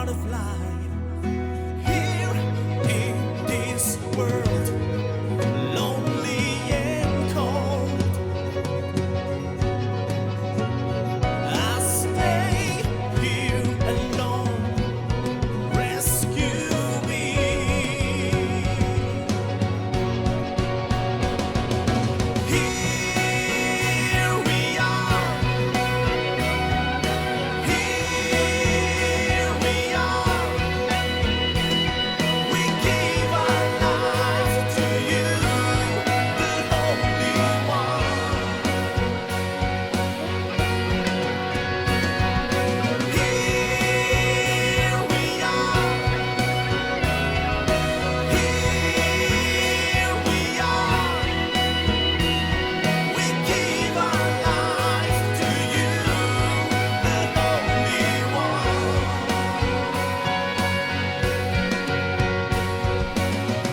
part of life. Here in this world, lonely and cold. I stay here alone. Rescue me. Here we are. Here we are. We give our lives to you, the Holy One. Here we are. Here we are. We give our lives to you, the Holy One.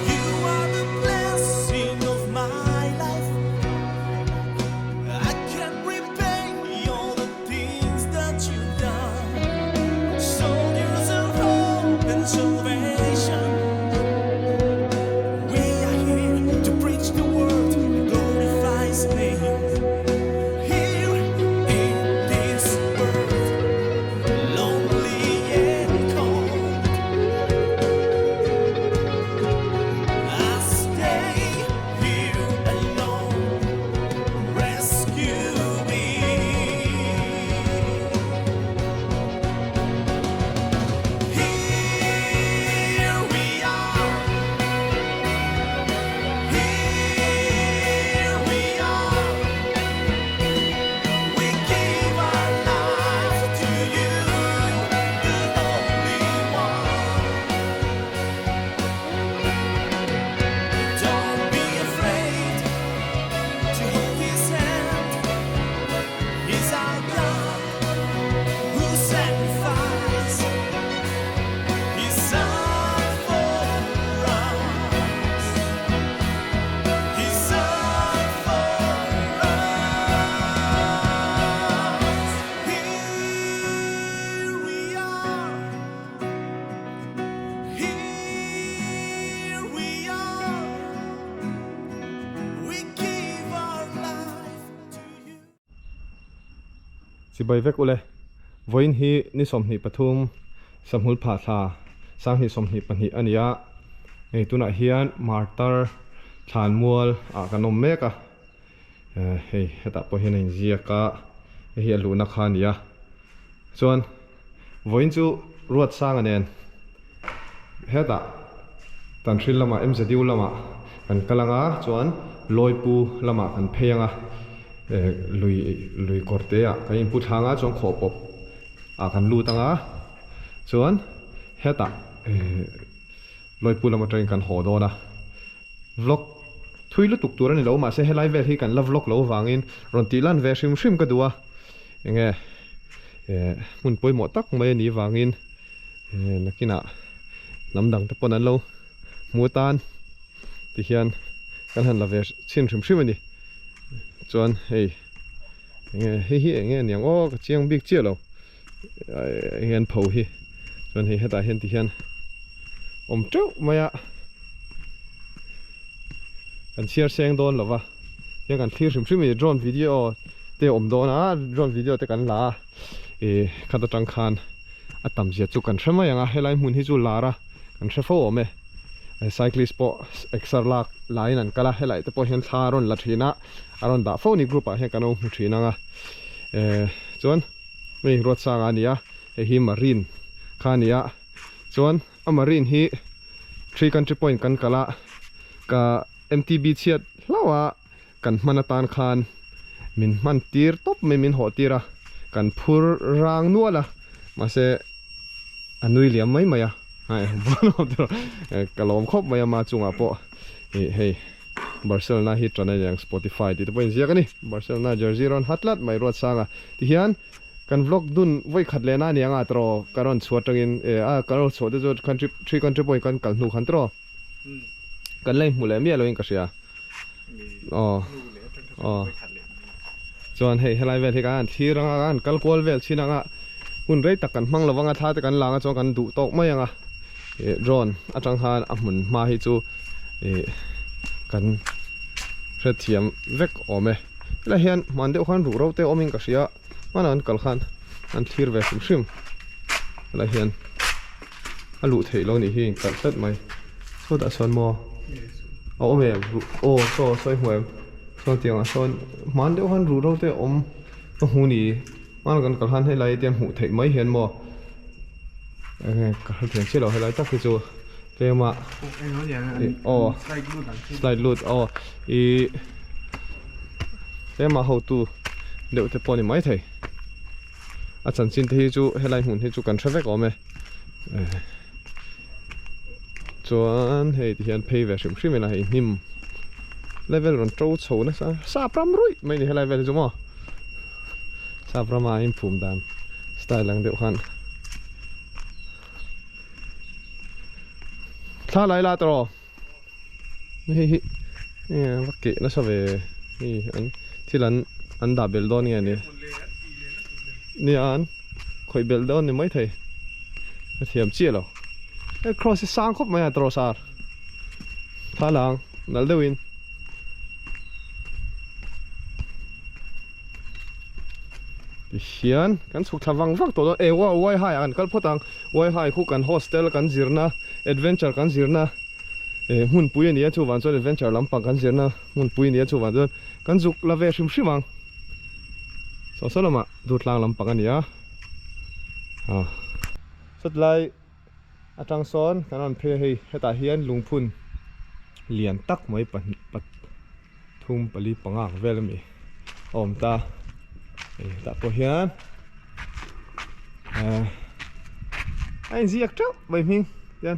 You are the blessing of my life. I can't repay all the things that you've done. Soldiers of hope and salvation. We are here to preach the word and glorify His name. Here in this world, lonely and cold. I stay here alone. Rescue me. Here we are. Here we are. We give our lives to you, the Holy One. Don't be afraid to hold His hand. He's our God who sacrificed His Son for us. His Son for us. Here we are. Here we are. We give our life to you. Chibai vek ule. Vawiin hi ni 23 Sahmul phah thla 2022 a ni a. Hei tunah hian Martar thlanmual ah kan awm mek a. Hei hetah pawh hian a inziak a, hei hi a luhna kha a ni a. Chuan vawiin chu Ruatsanga nen hetah Tanhril lamah MZU lamah kan kal ang a, chuan Lawipu lamah kan phei ang a, lui lui kawr te ah kan inpu thlang a, chuan khawhpawp ah kan lut ang a, chuan hetah Lawipu lam atangin kan haw dawn a. Vlog thui lutuk tur a ni lo, mahse helai vel hi kan la vlog lo vangin rawn tih lan ve hrim hrim ka duh a, enge hmun pawimawh tak mai a nih vangin nakinah hnam dang te pawn an lo hmu atan ti hian kan han la ve chhin hrim hrim a ni. Chuan hei enge hei hi enge a niang aw ka chiang bik chiah lo. Eng an pho hi chuan hei hetah hian ti hian awm teuh mai a kan chhiar seng dawn lo va hian kan thlir hrim hrim a ni drone video te a awm dawn a drone video te kan la a ih khat atang khan a tam zia chu kan hre mai ang a helai hmun hi chu lar a kan hre fo awm e cyclist pawh exer lak laiin an kal a helai te pawh hian thla a rawn la thin a a rawn dah fo a ni group ah hian kan lo hmu thin ang a eh chuan. Hei Ruatsanga a ni a, hei hi Marine kha a ni a, chuan a Marine hi Three Country Point kan kal a, ka MTB chhiat hlauh a kan hman atan khan min hman tir tawp mai min hawh tir a, kan phur rang nual a, mahse a nui liam mai mai a, ka lawm khawp mai a ma chungah pawh ih hei. Barcelona hi ṭan a ni ang Spotify tih te pawh inziak a ni. Barcelona jersey rawn ha tlat mai Ruatsanga ti hian kan vlog dun vawi khat lehna a ni ang a tiraw ka rawn chhuah atangin e a kan rawn chhuah te chu country three country pawhin kan kal hnu khan tiraw kan la inhmu leh miah loin ka hria aw aw chuan hei helai vel hi kan han thlir anga kan han kal kual vel chin anga. Hun rei tak kan hmang lovang a thla te kan lang a chuan kan duh tawk mai ang a ih drone atang khan a hmun hma hi chu ih kan hrethiam vek awm e helai hian hman deuh khan ruhro te awm in ka hria hmanah an kal khan an thlir ve hrim hrim helai hian a luh theih lo nih hi in kalh tlat mai sawtah sawn maw a awm em ruh aw saw sawi hmu em sawn tiang ah sawn hman deuh khan ruhro te awm ka hmu ni. Hmana kan kal khan helai te hmuh theih mai hian maw enge ka hre thiam chiah lo helai tak hi chu tlema aw slide lut aw ih tlema hotu deuh te pawh a ni maithei a chanchin te hi chu helai hmun hi chu kan hre vek awm e chuan hei ti hian phei ve hrim hrim ila hei hnim level rawn to chho nasa sap ram ruih mai a ni helai vel hi chu maw. Sap rama a inphum dan style ang deuh khan thla lai la tawh hei hi va keh nasa ve hei an thil an an dah belh dawn nge ni nia an khawih belh dawn ni maithei a thiam chiah lo hei cross hi sang khawp mai a tawh sar thla lang nalh deuhin. Tihian kan chhuk thla vang vang tawh dawn e wow wai hai ah kan kal phawt ang wai hai khu kan hostel kan zirna adventure kan zirna eh hmunpui a ni a chuvang chuan adventure lampang kan zirna hmunpui a ni a chuvang chuan kan zuk la ve hrim hrim ang saw saw lamah Durtlang lampang a ni a ah sawtlai atang sawn kan rawn phei a hei hetah hian lungphun lian tak mai pahnih pathum pali panga ang vel ami a awm ta hei hetah pawh hian eh a inziak teuh mai hming hian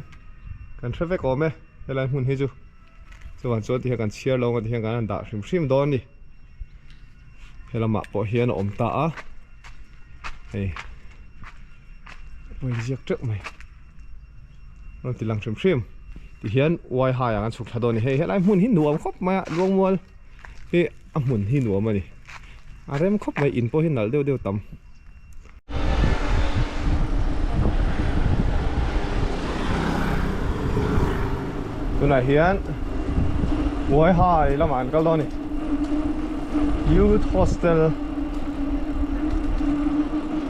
kan hre vek awm e helai hmun hi chu chuan chuan tihian kan chhiar lo ang a tihian kan han dah hrim hrim dawn a ni he lamah pawh hian a awm ta a hei pawh inziak teuh mai. Rawn ti lang hrim hrim ti hian uai hai ah kan chhuk thla dawn a ni hei helai hmun hi nuam khawp mai a luangmual hi a hmun hi nuam a ni a rem khawp mai in pawh hi nalh deuh deuh tam. Tunah hian uai hai lamah an kal dawn a ni youth hostel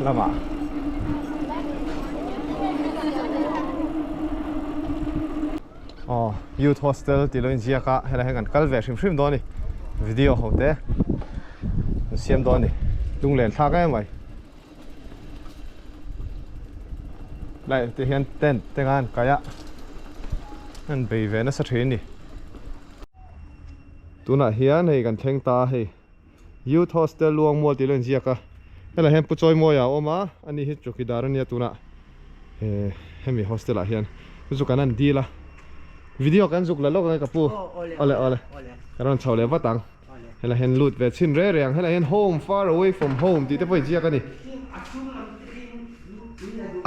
lamah. Aw youth hostel tih lo inziak a helai hian kan kal ve hrim hrim dawn a ni video ho te an siam dawn a ni lunglen thlak em mai lai te hian tent te khan an kaih a an bei ve nasa thin a ni tunah hian hei kan thleng ta a hei. Youth Hostel Luangmual tih lo inziak a, helai hian Pu Chawimawia a awm a, ani hi chawkidar a nia tunah he hemi hostel ah hian chu chu kan han dil a, video kan zuk la lawk ang e ka pu, awle awle kan rawn chho leh vat ang, helai hian lut ve chhin reh reh ang, helai hian home far away from home tih te pawh inziak a ni,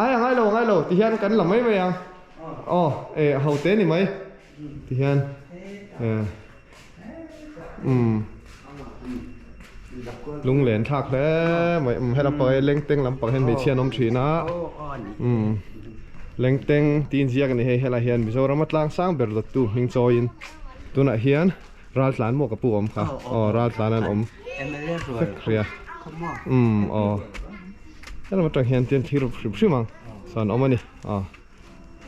ai a ngailo a ngailo ti hian kan la mai mai ang, aw eh ho te ni mai ti hian eh. Umm lunglen thlak hle mai umm he lampang hi lengteng lampang hian hmeichhia an awm thin a umm lengteng tih inziak a ni hei helai hian Mizoram a tlang sang ber dawttu hming chawiin tunah hian raltlan maw ka pu awm kha aw raltlan an awm vek ria umm aw helam atang hian tian thlir hrim hrim ang sawn awm a ni aw.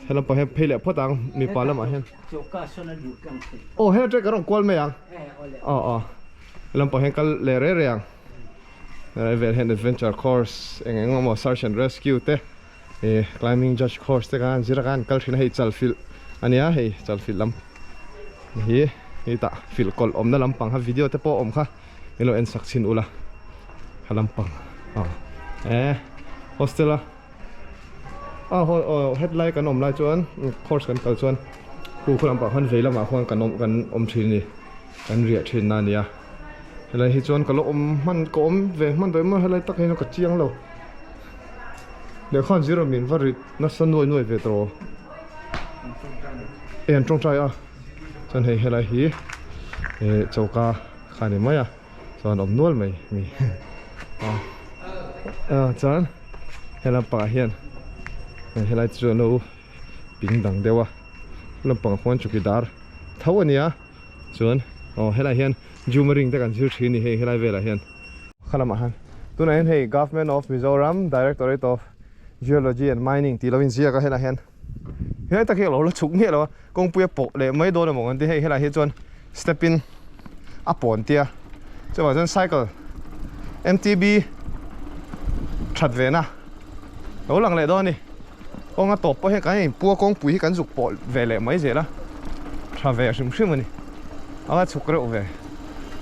Helam pawh hian phei leh phawt ang mipa lamah hian. Aw hei aṭang ka rawn kual mai ang. Aw aw helam pawh hian kal leh reh reh ang. Helai vel hian adventure course eng eng emaw search and rescue te ih climbing judge course te khan zir a khan kal thin a hei chalfilh a nia hei chalfilh lam hi hetah filh kawlh awmna lampang kha video te pawh awm kha min lo en sak chhin ula helam pang aw eh hostel a. A haw aw hetlai kan awm lai chuan course kan kal chuan khu khu lampang khan vei lamah khuan kan awm kan awm thin a ni kan riah thin na a ni a helai hi chuan ka la awm hman ka awm ve hman tawh em a helai tak hian ka chiang lo lehkha an zir a min va rit nasa nuai nuai ve tawh e an tawngtai a chuan hei helai hi eh choka kha a ni mai a. Chuan awm nual mai mi a chuan. He lampangah hian helai te chu an lo ping dang deuh a lampangah khuan chawkidar tho a ni a chuan aw helaiah hian jumaring te kan zir thin a ni hei helai velah hian kha lamah hian tunah hian hei government of Mizoram directorate of geology and mining tih lo inziak a helaiah hian helai tak hi a lo la chhuk miah lo a kawngpui a pawh leh mai dawn emaw kan ti hei helaiah hi chuan step in a pawn tia chuvang chuan cycle M_T_B that ve na lo lang leh dawn a ni kawng a tawp pawh hian kan inpua kawngpui hi kan zuk pawh ve leh mai zel a tha ve hrim hrim a ni a va chhuk reuh ve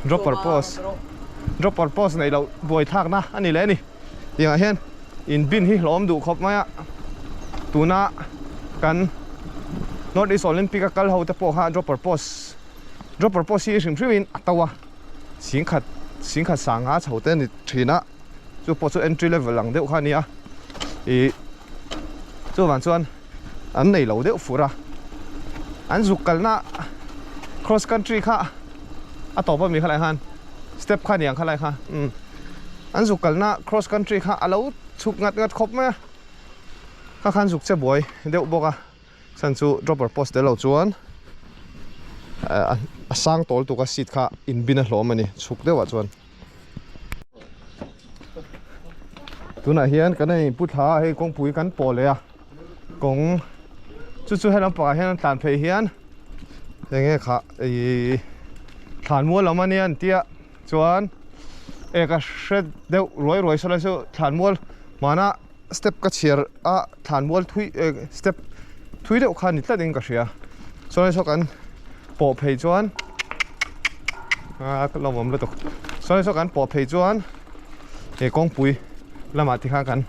dropper post dropper post neih loh buai thlak na a ni leh a ni. Tiangah hian in bin hi hlawm duh khawp mai a, tuna kan North East Olympic a kal ho te pawh kha dropper post dropper post hi hrim hrim in a to a, singkhat singkhat sanga chho te a ni thin a, chu pawh chu entry level ang deuh kha a ni a, ih chuvang chuan an nei lo deuh fur a, an zuk kalna cross country kha a tawp a mi khalai khan step kha a ni ang khalai kha umm. An zuk kalna cross country kha a lo chhuk ngat ngat khawp mai a, kha khan zuk che buai deuh bawk a, chhan chu dropper post tel lo chuan a sang tawl tuk a seat kha in bin a hlawm a ni chhuk deuh ah chuan. Tunah hian kan in pu thla a hei kawngpui kan pawh leh a kawng chu chu helam pakah hian an tlan phei hian enge kha ihh thlanmual lam a nia an tia. Chuan e ka hre deuh ruai ruai saw lai chu thlanmual hmana step ka chhiar a thlanmual thui eh step thui deuh kha ni tlat in ka hria chuan saw kan pawh phei chuan ah ka lawmawm lutuk chuan saw kan pawh phei chuan he kawngpui lamah te khan kan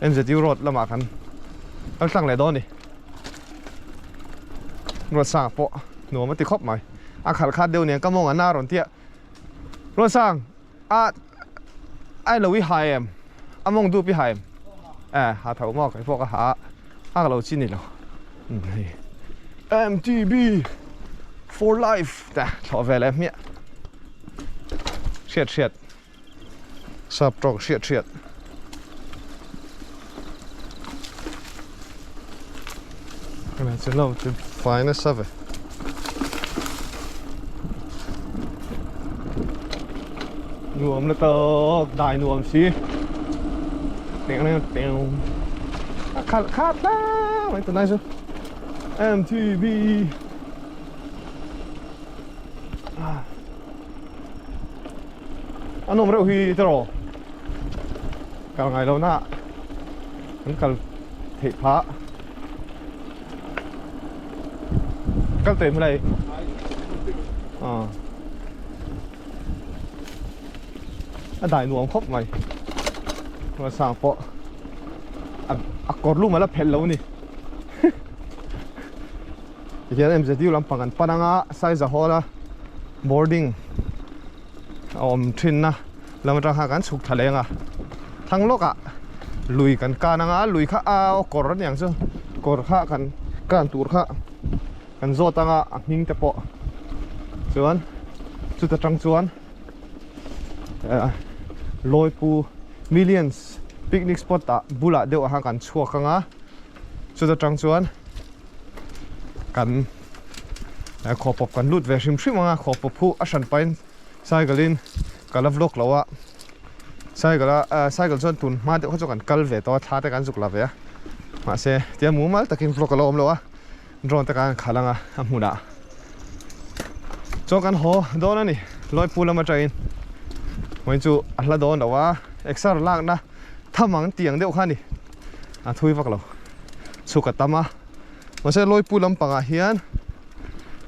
M_Z_U road lamah kan kal tlang leh dawn a ni ruatsanga pawh nuam a ti khawp mai. A khalh khat deuh nen ka mawng a na rawn tia. Ruansang, a ai lo i ha em? A mawng dup i ha em? Eh, ha tho maw kei pawh ka ha a, a ka lo chi ni lo. Hei MTB for life te thlawh ve leh hmiah. Hriat hriat. Sap tawk hriat hriat. Helai chu lo chu fai nasa ve. Nuam la tawk dai nuam si. Teng teng teng. A khalh khat hle mai tunai chu. MTB. A nawm reuh hi tiraw kal ngai lo na an kal theih phah kal teh hmel ai a dai nuam khawp mai sang pawh a kawr lum a la phelh lo a ni Tihian MZU lampang an pan anga Saiza Hall a boarding a awm thinna lam atang khan kan chhuk thla leng a thlang lawkah lui kan kan anga lui kha a kawr aniang chu kawr kha kan kan tur kha kan zawt anga a hming te pawh chuan chuta tang chuan Lawipu Millions picnic spot ah bulah deuh ah khan kan chhuak anga chuta tang chuan. Kan khawpawp kan lut ve hrim hrim ang a khawpawp hu a hran pahin cycle in ka la vlog lo a cycle a cycle chuan tun hma deuh kha chu kan kal ve tawh a thla te kan zuk la ve a mahse tia mumal takin vlog a lo awm lo a drone te khan khalh ang a a hmunah chuan kan haw dawn a ni Lawipu lam atangin vawiin chu a hla dawn lo a exer lakna tham ang tih ang deuh kha a ni a thui vak lo. Chhuk a tam a mahse lawipu lampangah hian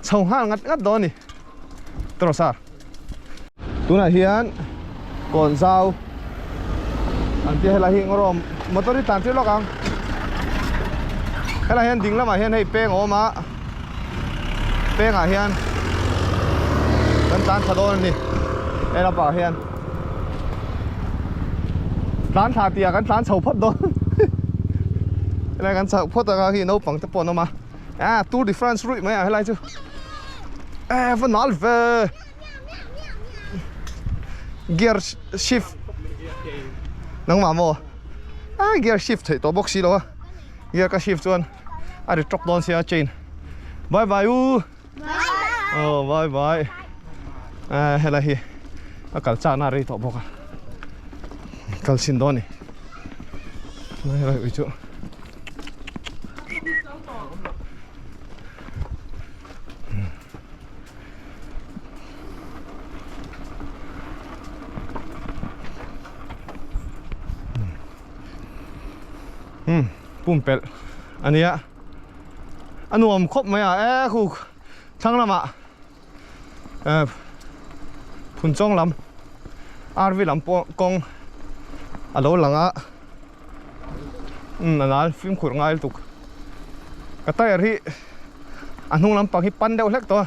chho nghal ngat ngat dawn a ni tawrh sar tunah hian kawn zau an tia helai hi ngawrawm motor hi tlan tir lawk ang helai hian ding lamah hian hei peng a awm a pengah hian kan tlan thla dawn a ni he lampangah hian. Tlan thla tih ah kan tlan chho phawt dawn helai kan chhoh phawt anga khi naupang te pawh an awm a ah tour de france ruih mai ah helai chu eh va nal ve gear shift nangmah maw A gear shift theih tawh bawk si lo a, gear ka shift chuan a ri tawk dawn sia chain. Bye bye u. Aw bye bye. A helai hi a kal chakna a rei tawh bawk a, kal chhin dawn a ni. Helai ui chu. Um pumpelh a nia a nuam khawp mai a e khu thlang lamah eh phunchawng lam RV lam pawh kawng a lo lang a um a nal fimkhur ngai lutuk ka tyre hi a hnung lampang hi pan deuh hlek tawh a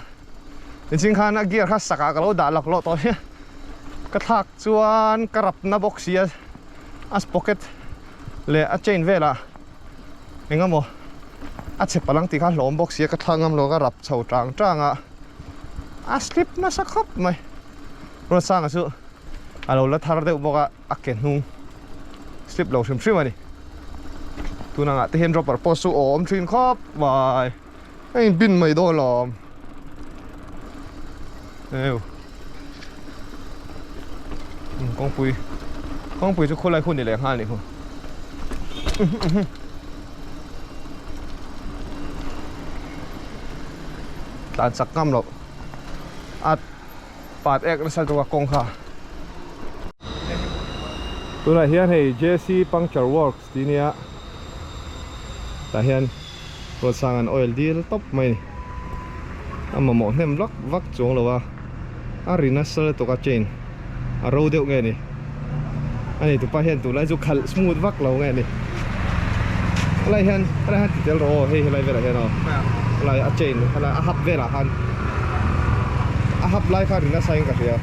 tichhin khan a gear kha sak ah ka lo dah laklawh tawh hi ka thlak chuan ka rap na bawk si a a sprocket leh a chain velah eng emaw a chhe palh ang tih kha a hlawm bawk si a ka thlak ngam lo ka rap chho tang tang a a slip nasa khawp mai Ruatsanga chu a lo la thar deuh bawk a a ke hnung slip lo hrim hrim a ni tun angah te hian rubber post chu awm thin khawp mai a in bin mai dawn lawm eu kawngpui kawngpui chu khawlai hun ni leh nghal ni hu tlan chak ngam loh a pat ek nasa zawk a kawng kha. Tunah hian hei JC Puncture Works tih nia tah hian Ruatsang an oil dil tawp mai a ni. A mamawh hnem vak vak chuang lo a, a ri nasa lutuk a chain a ro deuh nge ni. A ni tupa hian tunlai chu khalh smooth vak lo nge ni. Helai hian helai hian ti tel rawh aw hei helai velah hian aw helai a chain helai a hap velah khan a hap lai kha ri nasa in ka hria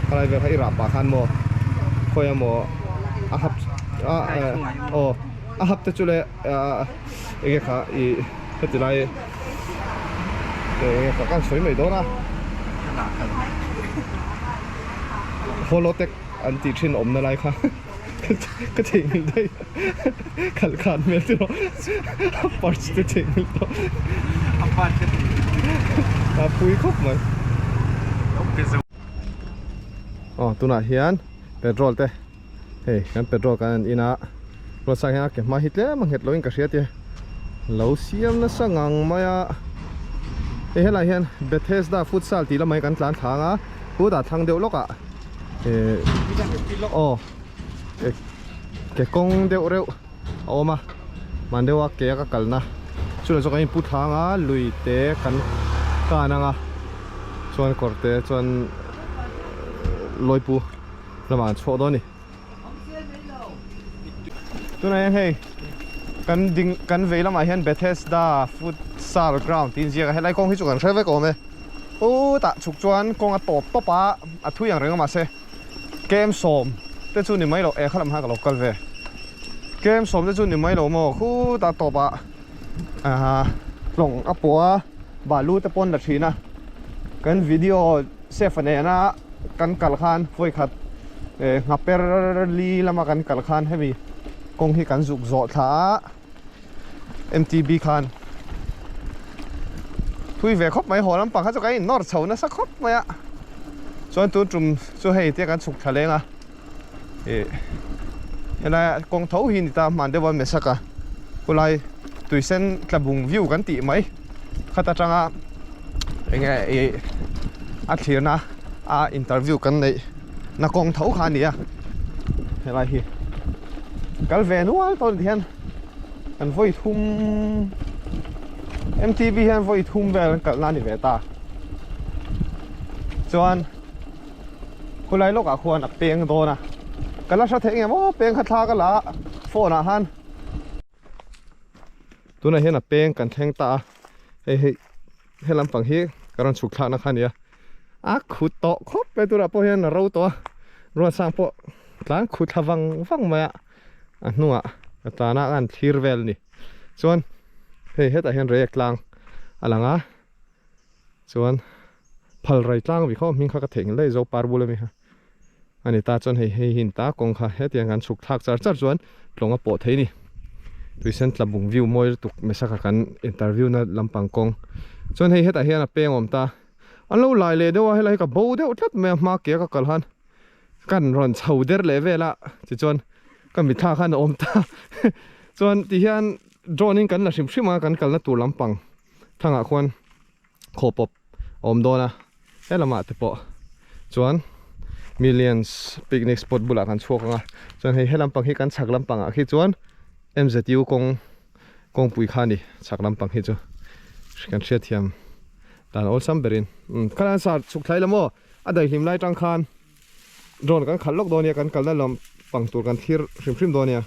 helai vel kha i rah pah khan maw khawi emaw a hap a aw a hap te chu le enge kha i heti lai enge kha kan sawi mai dawn a holodeck an tih thin awmna lai kha. Ka theihnghilh daih khalh khan hmel chu a parts te theihnghilh tawh a part ka theihnghilh a pui khawp mai aw tunah hian petrol te hei kan petrol kan an in a roadside hian a ke hma hi tlem a nghet loin ka hria tia lo siam nasa ngang mai a hei helai hian Bethesda futsal tih lamah hi kan tlan thlang a khutah thlang deuh lawk ah eh aw ke kawng deuh reuh a awm a man deuh a ke a ka kalna chulai chu kan inpu thlang a lui te kan kan ang a chuan kawr te chuan lawipu lamah an chhuak dawn a ni tunah hian hei kan ding kan vei lamah hian Bethesda futsal ground tih a inziak a helai kawng hi chu kan hre vek awm e. Utah chhuk chuan kawng a tawp tawp a, a thui ang reng a mahse kem sawm te chu ni mai lo eh khalam khan ka lo kal ve kem sawm te chu ni mai lo maw khutah tawp ah ah tlawng a pawh a balu te pawn la thin a kan video safe nena kan kal khan vawi khat eh nghaper li lama kan kal khan hemi kawng hi kan zuk zawh thla a. MTB khan thui ve khawp mai haw lampang kha chu kan in nawr chho nasa khawp mai a chuan tun tum chu hei tia kan chhuk thla leng a ih helai ah kawng tho hi ni ta hman deuh a Mesaka khulai tuisen tlabung view kan tih mai khat atanga enge ih a thlirna a interview kan neih na kawng tho kha a ni a helai hi kal ve nual tawh ni hian Kan vawi thum MTB hian vawi thum vel an kalh na a ni ve ta. Chuan khulai lawkah khuan a peng dawn a. Ka la hre theih nge maw peng kha thla ka la a phone ah khan. Tunah hian a peng kan thleng ta a hei hei he lampang hi ka rawn chhuk thlakna kha a ni a. A khut tawh khawp mai tunah pawh hian a ro tawh a ruatsang pawh tlan khut thla vang vang mai a. a hnungah a tana a han thlir vel a ni chuan hei hetah hian reiek tlang a lang a chuan phal rai tlang vi khaw hming kha ka theih nghilh daih zo par bul ami kha. a ni ta chuan hei hei hi ta kawng kha hetiang kan chhuk thlak char char chuan tlawng a pawh thei a ni tuisen tla bung view mawi lutuk mesaka kan interview na lampang kawng chuan hei hetah hian a peng a awm ta an lo lai leh deuh a helai hi ka bo deuh tlat mai a hma ke a ka kal han kan rawn chho der leh vel a tichuan ka mitthla khan a awm ta chuan tihian drone in kan la hrim hrim a kan kalna tur lampang thangah khuan khaw pawp a awm dawn a he lamah te pawh chuan millions picnic spot bulah kan chhuak ang a chuan hei he lampang hi kan chhak lampang ah khi chuan M_Z_U kawng kawngpui kha a ni chhak lampang hi chu kan hriatthiam dan awlsam berin umm khalai sar chhuk thlai la maw a daihlim lai tang khan drone kan khalh lawk dawn nia kan kalna lampang tur kan thlir hrim hrim dawn nia.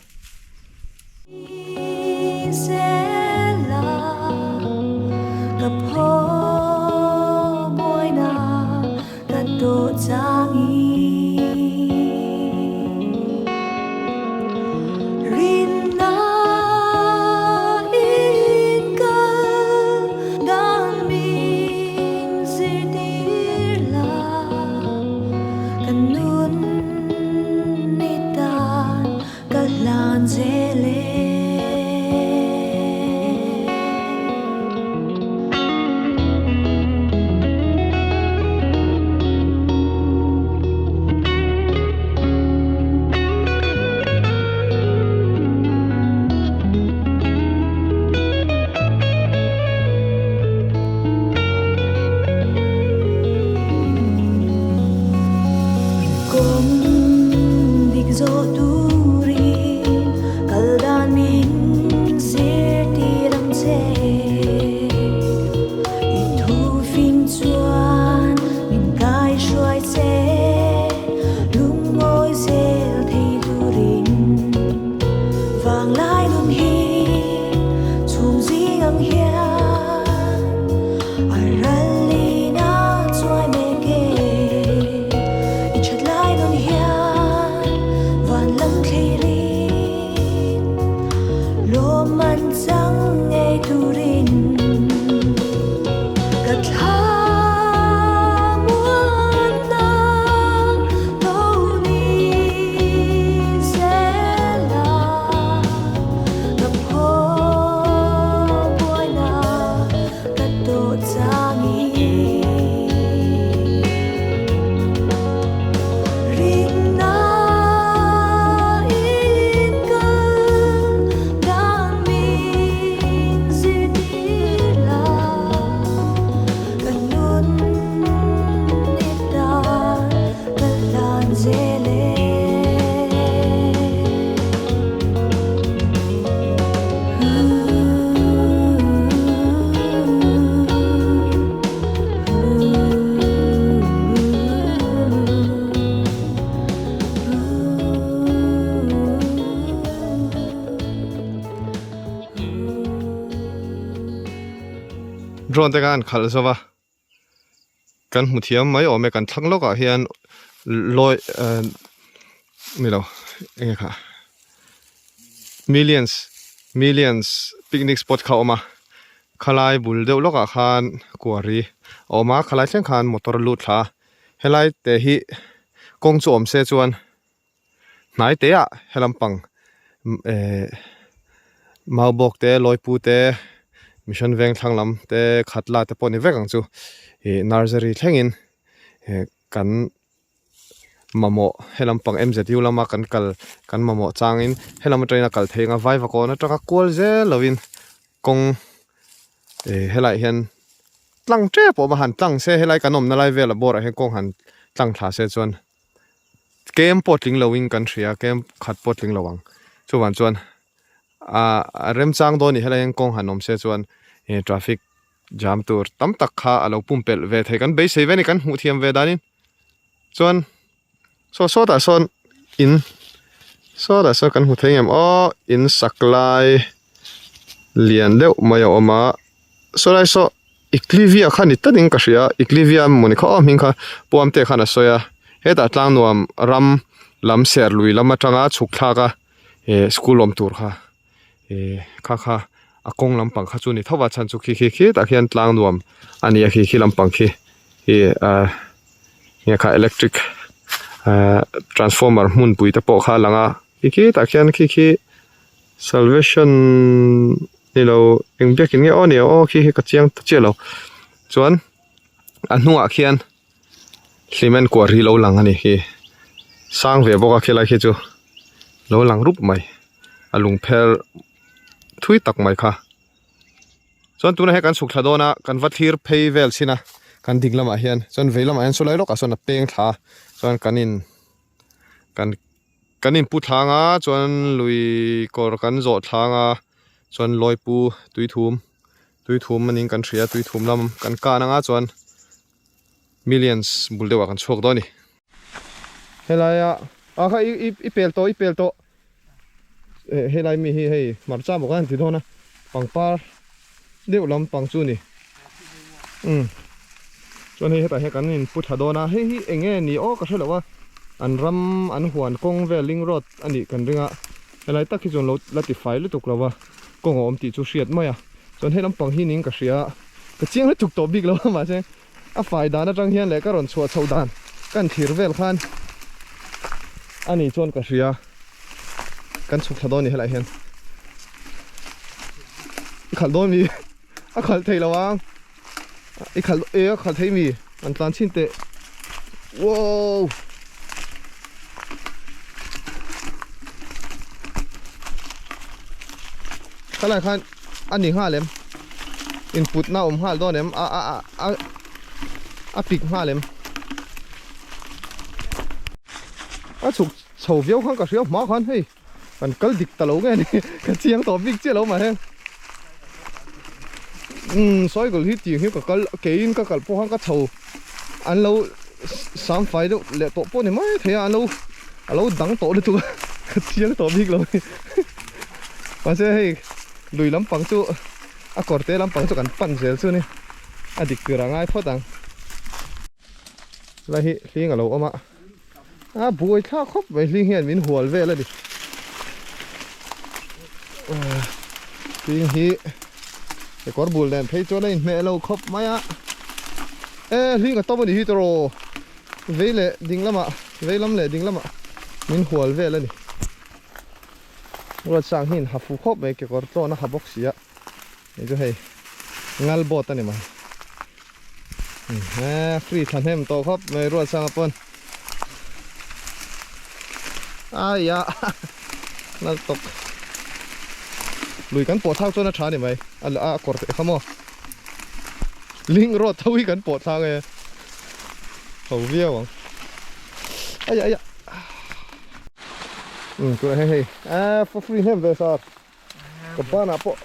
Drone te khan an khalh zo va kan hmu thiam mai awm e kan thlang lawkah hian lawi eh ni lo enge kha millions millions picnic spot kha a awm a khalai bul deuh lawkah khan kuari a awm a khalai thleng khan motor a lut thla a helai te hi kawng chu awm se chuan hnai te ah helam pang eh maubawk te lawipu te mission veng thlang lam te khatla te pawh ni vek ang chu ih nursery thlengin eh kan mamawh helam pang M_Z_U lama kan kal kan mamawh changin helam atangin a kal theih ang a vaivakawn atanga kual zel lovin kawng eh helaiah hian tlang tep a awm a han tlang se helai kan awmna lai vel a bawrah hian kawng han tlang thla se chuan kem pawh tling lovin kan hria kem khat pawh tling lo ang chuvang chuan ah a remchang dawn a ni helai hian kawng han awm se chuan eh traffic jam tur tam tak kha a lo pumpelh ve thei kan beisei ve a ni kan hmuh thiam ve danin chuan saw sawtah sawn in sawtah sawn kan hmu thei ngem aw in sak lai lian deuh mai a awm a saw lai saw Iclivia kha ni takin ka hria Iclivia mawni kha aw hming kha puam te khan a sawi a hetah tlang nuam ram lam ser lui lam atanga chhuk thlak a eh school awm tur kha eh kha kha a kawng lampang kha chu ni tho va chhan chu khi khi khitah khian tlang nuam a ni a khi khi lampang khi ih ah nge kha electric. Ehh transformer hmunpui te pawh kha a lang a khi khitah khian khi khi salvation ni lo eng biakin nge aw ni aw khi hi ka chiang ta chiah lo chuan a hnungah khian cement kuar hi lo lang a ni khi sang ve bawk a khilai khi chu lo lang rup mai a lung pher thui tak mai kha. Chuan tunah hian kan chhuk thla dawn a, kan va thlir phei vel chhin a, kan ding lamah hian chuan vei lamah hian saw lai lawkah sawn a peng thla a, chuan kan in kan kan in pu thlang a chuan lui kawr kan zawh thlang a chuan lawipu tuithum tuithum a niin kan hria tuithum lam kan kan anga chuan millions bul deuhah kan chhuak dawn a ni. Helaia ah kha i i pel tawh i pel tawh. Helai mi hi hei hmarcha bawk a an ti dawn a pangpar deuh lampang chu a ni umm chuan hei hetah hian kan in pu thla dawn a hei hi eng nge ni aw ka hre lo a an ram an huan kawng vel ling road a nih kan ring a helai tak hi chuan lo la ti fai lutuk lo va kawng a awm tih chu hriat mai a chuan hei lampang hi niin ka hria ka chiang lutuk tawh bik lo a mahse A fai dan atang hian leh ka rawn chhuah chhoh dan kan thlir vel khan a ni chuan ka hria kan chhuk thla dawn ni helaiah hian i khalh dawn mi a khalh thei lo ang i khalh e a khalh thei mi an tlan chhin teh wow khalai khan a ni nghal em inputna a awm nghal dawn em a a a a pik nghal em a chhuk chho viau khan ka hria hma khan hei kan kal dik ta lo nge ni ka chiang tawh bik chiah lo mah heng umm cycle hi tiang hi ka kal keiin ka kal pawh khan ka chho an lo sam fai deuh leh tawh pawh ni mai thei a an lo a lo dang tawh lutuk a ka chiang tawh bik lo a ni mahse hei lui lampang chu a kawr te lampang chu kan pan zel chu ni a dik tur a ngai phawt ang lai hi hling a lo awm a a buai thlak khawp mai hling hian min hual vel a ni hling hi kekawr bul nen phei chuan a inhmeh lo khawp mai a e hling a tawm a ni hi tawh vei leh ding lamah vei lam leh ding lamah min hual vel a ni Ruatsang hi in ha fu khawp mai kekawr tlawn a ha bawk si a hei chu hei ngal boat a ni mai he free thla hnem tawh khawp mai Ruatsanga pawn aia nal tawk lui kan pawh thlak chuan a tha a ni mai a kawr te kha maw link road tho hi kan pawh thlak e ho viau ang aia aia. Um tunah hian hei ah free hnem ve sar ka banah pawh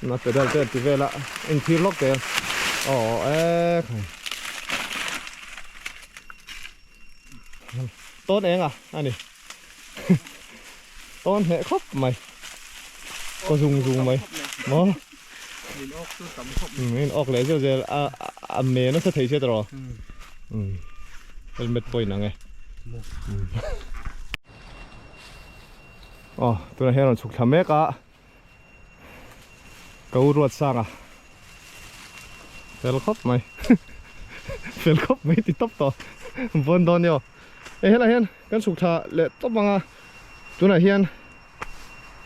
na pedal te an ti vel a inthir lawk te aw e khai tawn eng a ani tawn hneh khawp mai ka zung zung mai maw min awk leh zeuh zel a a me nasa thei sia tawh um helmet pawh inang e aw tunah hian a rawn chhuk thla mek a ka u ruat sang a fel khawp mai fel khawp mai ti tawp tawh vawn dawn nia e helai hian kan chhuk thla leh tawp ang a tunah hian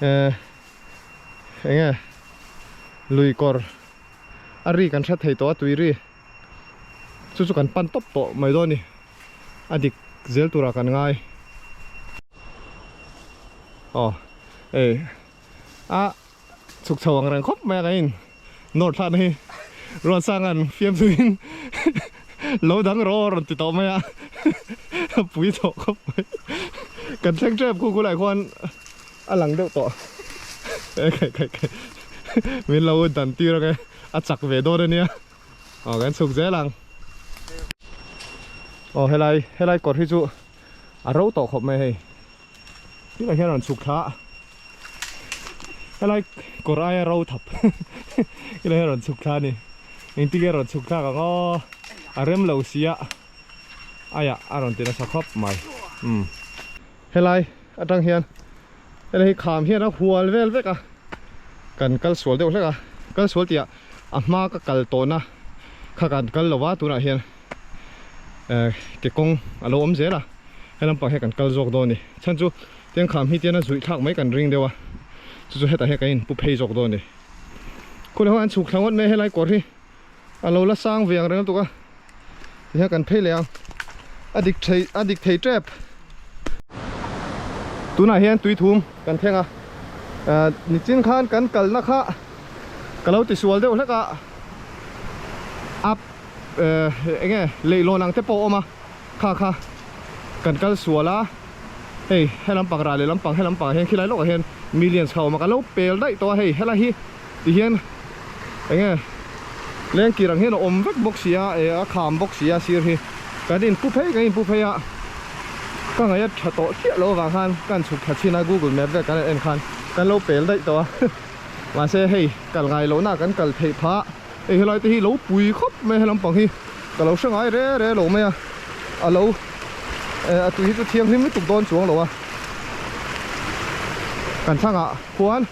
eh eng nge lui kawr a ri kan hre thei tawh a tui ri chu chu kan pan tawp tawh mai dawn a ni a dik zel turah kan ngai aw ei a chhuk chho ang reng khawp mai a kan in nawr thlakna hi Ruatsanga'n fiamthuin lo dang rawh aw rawn ti tawh mai a a pui tawh khawp mai kan thleng tep khu khulai khuan a lang deuh tawh e kai kai kai min lo dan tir ang e a chak ve dawn ania aw kan chhuk zel ang aw helai helai kawr hi chu a ro tawh khawp mai hei tunah hian a rawn chhuk thla a helai kawr aia ro thap helai hian a rawn chhuk thla a ni engtin nge a rawn chhuk thlak ang aw a rem lo si a aiah a rawn ti nasa khawp mai umm helai atang hian helai hi kham hian a hual vel vek a kan kal sual deuh hlek a kal sual tih ah a hma ka kal tawhna kha kan kal lo va tunah hian eh ke kawng a lo awm zel a. He lampang hian kan kal zawk dawn a ni. Chhan chu tiang kham hi tiana zuih thlak mai kan ring deuh a, chu chu hetah hian kan inpu phei zawk dawn a ni. Khulai ho an chhuk thla ngawt mai a, helai kawr hi a lo la sang ve ang reng lutuk a, tihian kan phei leh ang, a dik thei a dik thei tep. Tunah hian tui thum kan thleng a, ah nichin khan kan kalna kha ka lo tisual deuh hlek a, up eh eng nge leihlawn ang te pawh a awm a. Kha kha kan kal sual a, hei helam pang rah leh lampang helam pangah hian khilai lawkah hian millions kha a awm a, ka lo pel daih tawh a hei helai hi ti hian eng nge lengkir ang hian a awm vek bawk si a eh a kham bawk si a sir hi kan inpu phei kan inpu phei a ka ngaih a tha tawh chiah loh avang khan ka han chhuk thla chhin a google map vel kan han en khan kan lo pel daih tawh a mahse hei kal ngai lohna kan kal theih phah. Hei helai te hi lo pui khawp mai helam pang hi ka lo hre ngai re re lo mai a a lo eh a tui hi chu thianghlim lutuk dawn chuang lo a kan thlangah khuan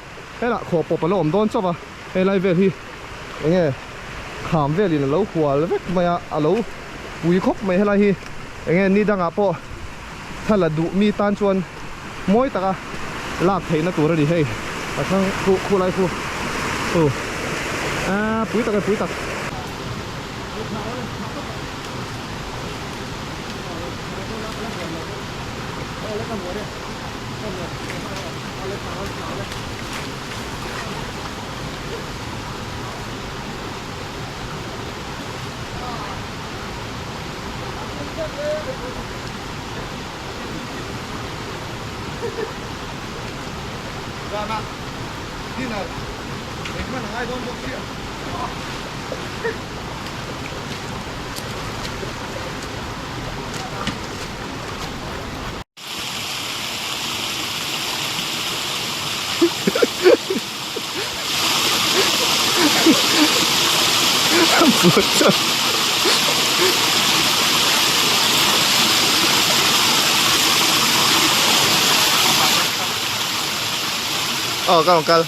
helah khawh pawp a lo awm dawn chauh a helai vel hi eng nge kham velin a lo hual vek mai a a lo pui khawp mai helai hi eng nge ni dangah pawh thla la duh mi tan chuan mawi taka lak theihna tur a ni hei a thlang khu khulai khu u aaa pui tak e pui tak. Zana dinner eng hman a ngai dawn bawk sia. Aw ka rawn kal.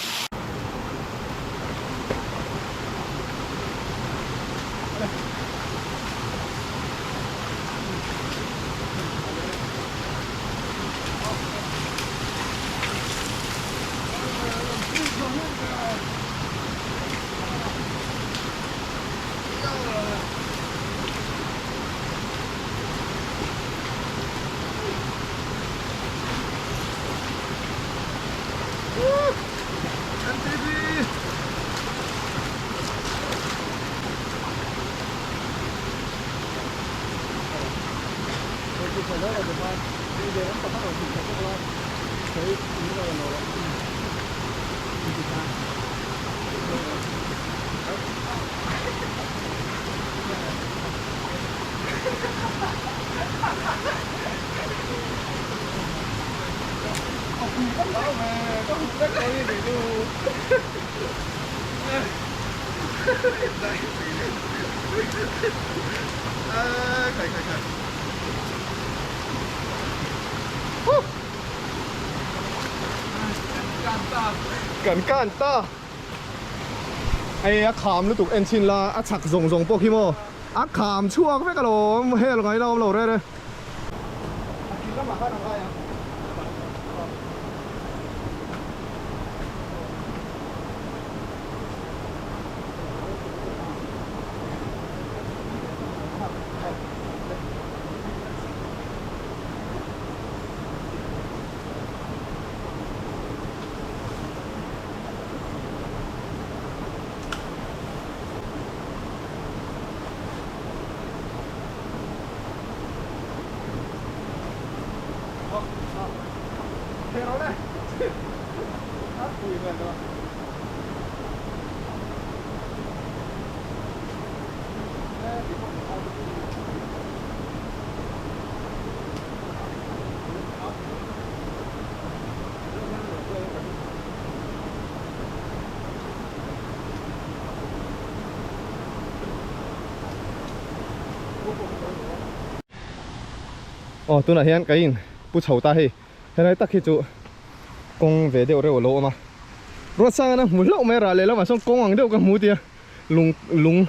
Kan kan ta Ei a kham lutuk en chhin la a chak zawng zawng pawh khi maw a kham chhuak vek alawm hel ngai la awm lo rere. Aw tunah hian ka in pu chho ta hei helai tak hi chu kawng ve deuh reuh a lo awm a Ruatsanga na hmu hlauh mai rah leh lamah sawn kawng ang deuh ka hmu tia lung lung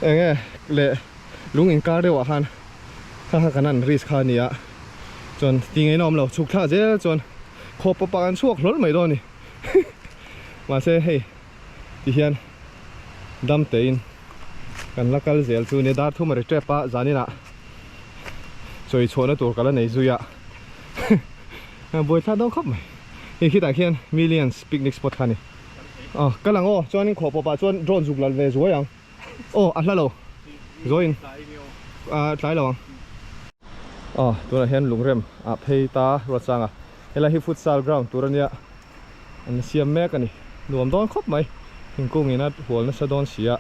eng nge leh lung inkar deuhah khan kha kha kan han risk kha a ni a. Chuan ti ngei na awm lo chhuk thla zel chuan khawp pawp ah kan chhuak hlawl mai dawn a ni. Mahse hei ti hian dam tein kan la kal zel chu nia dar thum a ri tep a zanin ah chawi chhuahna tur ka la nei zui a buaithlak dawn khawp mai. Hei khitah khian Millions picnic spot kha a ni. Aw kal ang aw chuanin khawp pawp ah chuan drone zuk lal ve zuai ang. Aw a hla lo zawiin tlai lo ang. Aw tunah hian lungrem ah phei ta Ruatsanga helai hi futsal ground tur ania an siam mek a ni nuam dawn khawp mai thingkung in a hual nasa dawn si a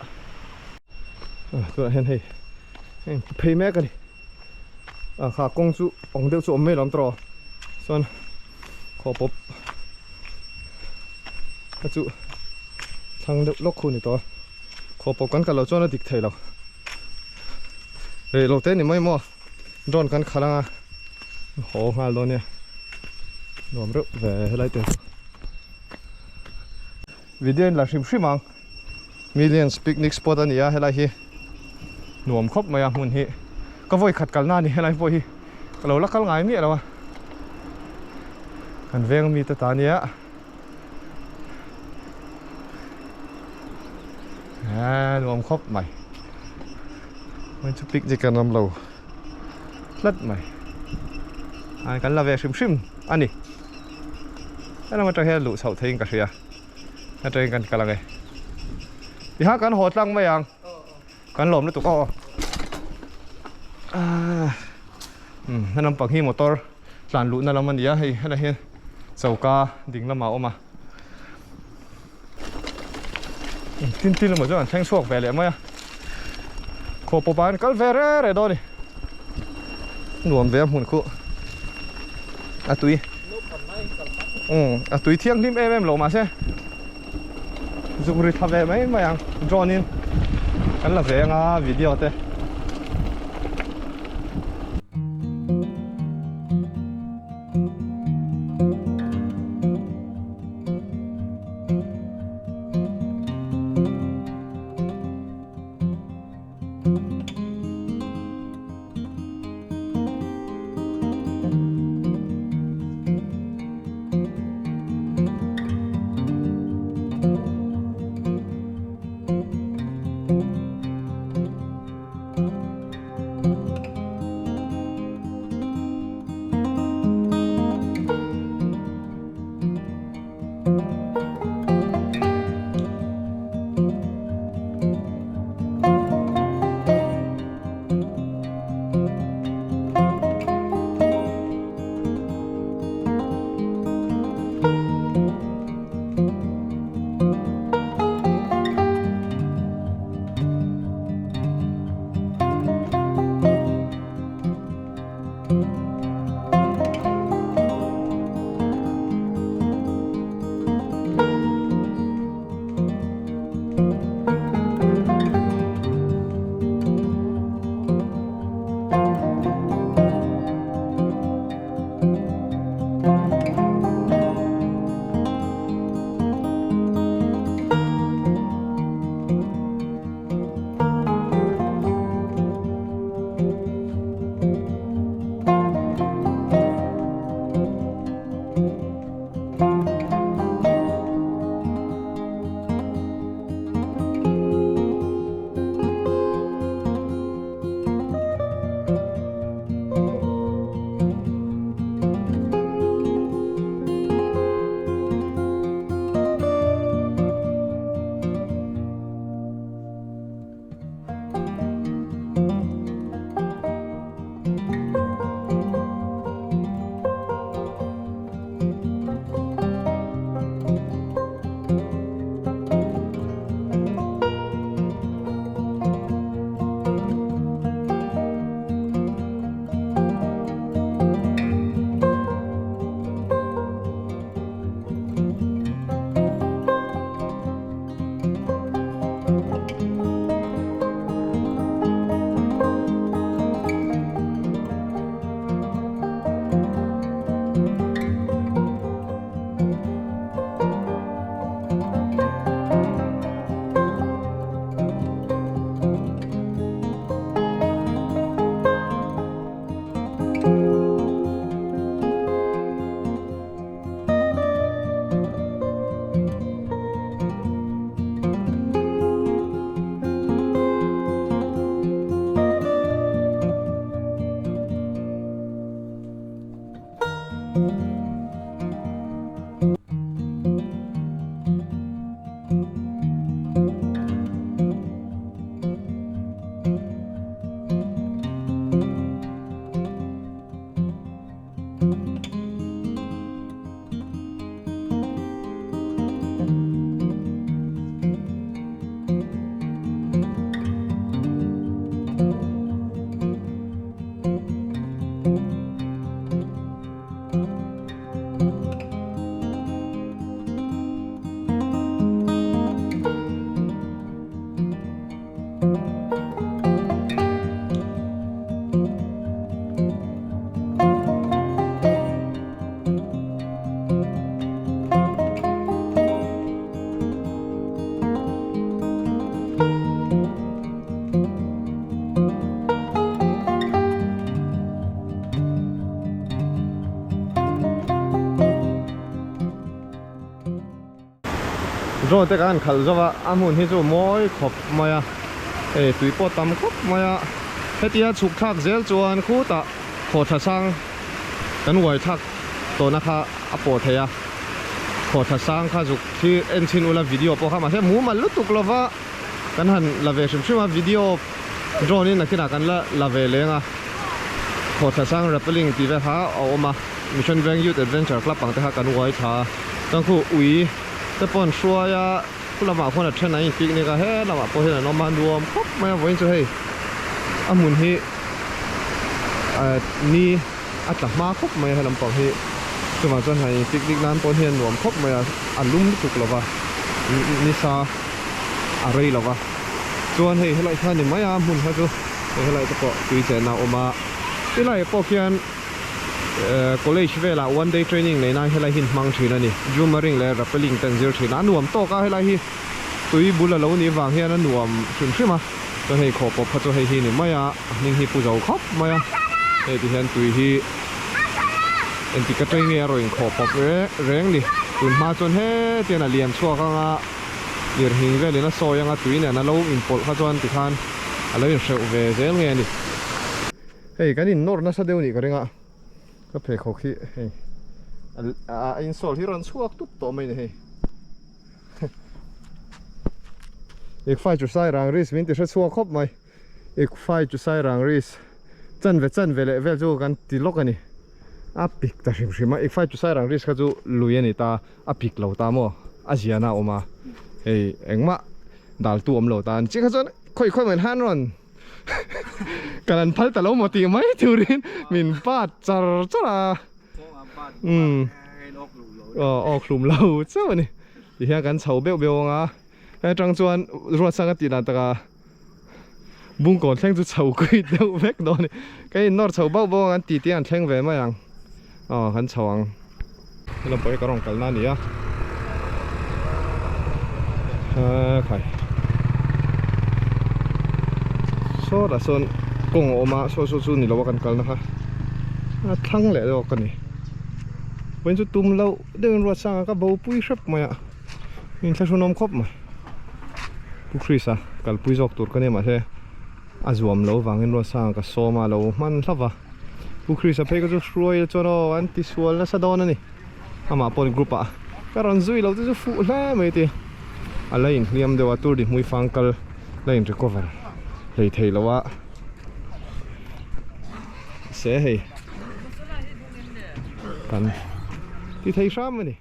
tunah hian hei heng phei mek a ni a kha kawng chu awng deuh chu awm mai lo ang tawh chuan khaw pawp a chu thlang deuh lawk khu ni tawh a. Khaw pawh kan kal loh chuan a dik thei lo. Rei lo te ni mai maw drone kan khalh anga haw nghal dawn nia. Nuam reuh ve helai te chu. Video in la hrim hrim ang. Millions picnic spot a ni a helai hi nuam khawp mai a hmun hi. Ka vawi khat kalna a ni helai pawh hi ka lo la kal ngai miah lo a. Kan veng ami te ta nia. Eee nuam khawp mai hei chu picnic an awm lo tlat mai an kan la ve hrim hrim a ni helam atang hian luh chhoh theihin ka hria atangin kan kal ang e tiha kan haw tlang mai ang kan lawm lutuk aw aaa umm helam pang hi motor tlan luhna lam a ni a hei helai hian choka ding lamah a awm a tin tin emaw chuan an thleng chhuak ve leh mai a khaw pawp ah hian kal ve re re dawn a ni nuam ve a hmun khuh a tui umm a tui thianghlim em em lo mahse zuk ri thla ve mai mai ang drone in kan la ve anga video te. Drone te kan han khalh zo a, a hmun hi chu mawi khawp mai a, hei tui pawh tam khawp mai a, hetia chhuk thlak zel chuan khutah khawhthla sang kan uai thlak tawhna kha a pawh thei a, khawhthla sang kha zuk khi en chhin ula video pawh kha mahse mumal lutuk lova kan han la ve hrim hrim a, video drone in nakinah kan la la ve leng a, khawhthla sang rappelling tih vel kha a awm a, Mission Veng Youth Adventure Club ang te kha kan uai thla a, chuan khu ui te pawh an hruai a, khu lamah khuan a then an in picnic a, he lamah pawh hian an awm a, nuam khawp mai a vawiin chu hei a hmun hi ah ni a tla hma khawp mai a he lampang hi chuvang chuan han in picnic nan pawh hian nuam khawp mai a, a lum lutuk lo va nisa a rei lo va chuan hei helai kha a ni mai a hmun kha chu hei helai te pawh tui chenna a awm a tilai pawh khian. College velah one day training nei nan helai hi an hmang thin a ni. Jumaring leh rappelling te an zir thin a, a nuam tawk a helai hi tui bul a lo nih vang hian a nuam hrim hrim a. Chuan hei khawh pawp kha chu hei hi a ni mai a, a hming hi pu zo khawp mai a. Hei ti hian tui hi engtik atang nge a rawn inkhawh pawp reng ni. Tun hma chuan hetian a lian chhuak ang a, lirnghing velin a sawi ang a, tui nen a lo inpawlh kha chuan tikhan a lo inhreuh ve zel nge a ni. Hei kan in nawr nasa deuh nih ka ring a, ka pheikhawk hi hei a insole hi rawn chhuak tup tawh mai ni hei. Ik fai chu sai rang ris min ti hre chhuak khawp mai, ik fai chu sai rang ris chanve chanve leh vel chu kan ti lawk a ni, a pik ta hrim hrim a, ik fai chu sai rang ris kha chu lui a ni ta, a pik lo ta maw, a zian a awm a, hei engmah dal tu awm lo ta, ni chiah kha chuan khawi khawi mai han rawn. Kan an phal ta lo maw tih mai turin min pat char char a. Umm aw awk hlum lo chauh a ni. Tihian kan chho beuh beuh ang a, hei atang chuan Ruatsanga tih dan taka Bungkawn thleng chu chho kuit deuh vek dawn a ni. Kan innawr chho bauh bauh ang an titi an thleng ve mai ang. Aw kan chho ang. Helam pawh hi ka rawn kalna a ni a khai sawtah sawn kawng a awm a saw saw chu ni lo a kan kalna kha a thlang leh zawk a ni vawiin chu tum loh deuhin ruat sang a ka bo pui hrep mai a inthlahrunawm khawp mai Pu Chris a kalpui zawk tur ka nia mahse a zuam lo vangin ruat sang a ka sawm a lo hman hlauh va. Pu Chris-a phei kha chu hruai chuan aw an ti sual nasa dawn a ni. Amah paw'n group ah ka rawn zui lo te chu fuh hle mai ti. A la inhliam deuh a, tur di hmui fang kal la in recover hlei thei lo a. Se hei kan ti thei hram a ni.